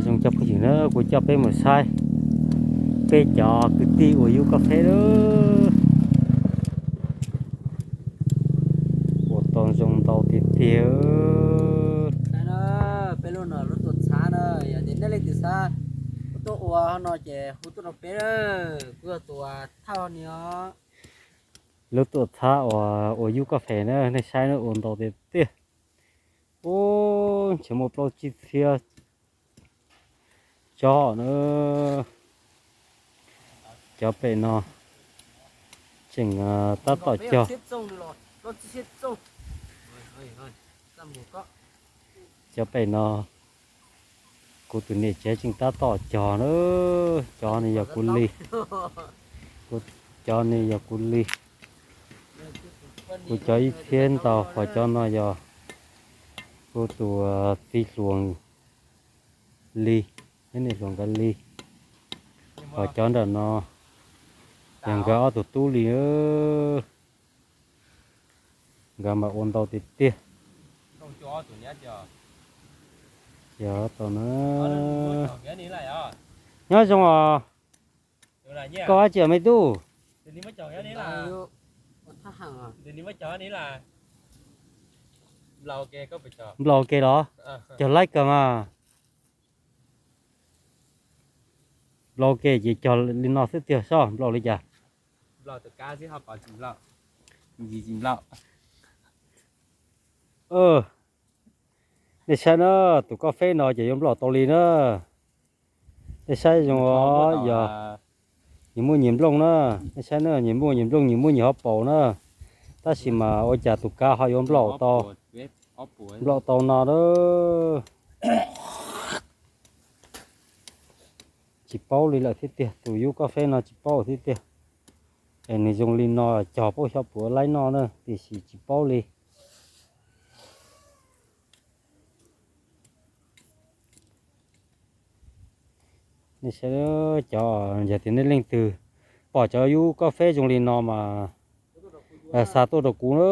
Zoo cov phooj ywg na, kuv coj peb mus saib peb cov kwv tij uas yug koj feb lawm. Ua tau zoo ntau tiag tiag. Peb lub no lub tuam txhab na, yog tias nej leej twg xav tuaj ua no ces hu tuaj rau peb, kuv yog tus thauj ni os. Lub tuam txhab uas ua yub koj fes na, nej saib na, ua ntau tiag tiag. Ub, ntshe muaj plaub tsib txhiab tsob na. Cov pem no tseem tab tom cog. Cov pem no kuv tus niam tsev tseem tab tom cog na. Cov no yog kuv li, cov no yog kuv li. Kuv cov ib txhiab ntau, ho cov no yog kuv tus txiv hluas li, thiab niam hluas nkawd li. Ho cov nram no yog nkawd ob tug tub li. Nkawd mas ua ntau tiag tiag. Yog tau na. Nyob zoo os. Koj dab tsi me tub? Nplaus ke los? Cog laib kawg mas. Nplaus ke ces cog li no xwb tiag, sob nplaus li cas? Nej saib na, tus koj feb no ces yuav nplaum tau li na. Nej saib zoo os, yog nyias muaj nyias nplooj na. Nej saib na, nyias muaj nyias nplooj, nyias muaj nyias hauv paus na. Tab sis mas ua cas tus kav ho yuav nplaum tau, nplaum tau no na. Tsis paub li lawm thiab tiag, tus yub koj feb no tsis paub thiab tiag. Es nws zoo li no cog paub xyov puas laib noj na, tiam sis tsis paub li. Nej saib cov, yog tias nej leej twg pom cov yub koj feb zoo li no mas xa tuaj rau kuv na.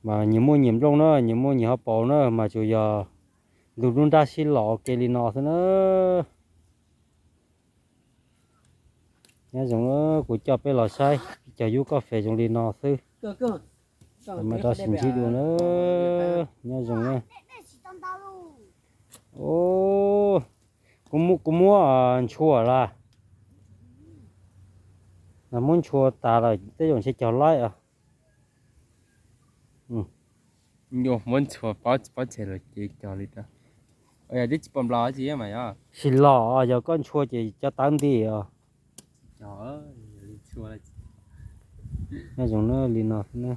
Mas nyias muaj nyias nplooj na, nyias muaj nyias hauv paus na, mas tsuas yog ntu nruab nrab sib los ua ke li no xwb na. Nyob zoo, kuv coj peb los saib cov yub koj fes zoo li no xwb. Mam rov sib ntsib dua na. Nyob zoo na. Kuv muab ntshua lawm. Muab ntshua tas lawm tej zaum ntshe cog laib os. Muab ntshua pob, pob tseg los ces cog li ntawd. Yog twb tsis pom nplaum tsis mas yog. Sim los yog koj ntshua ces cov tawv nti os. Nyob zoo na, li no xwb na.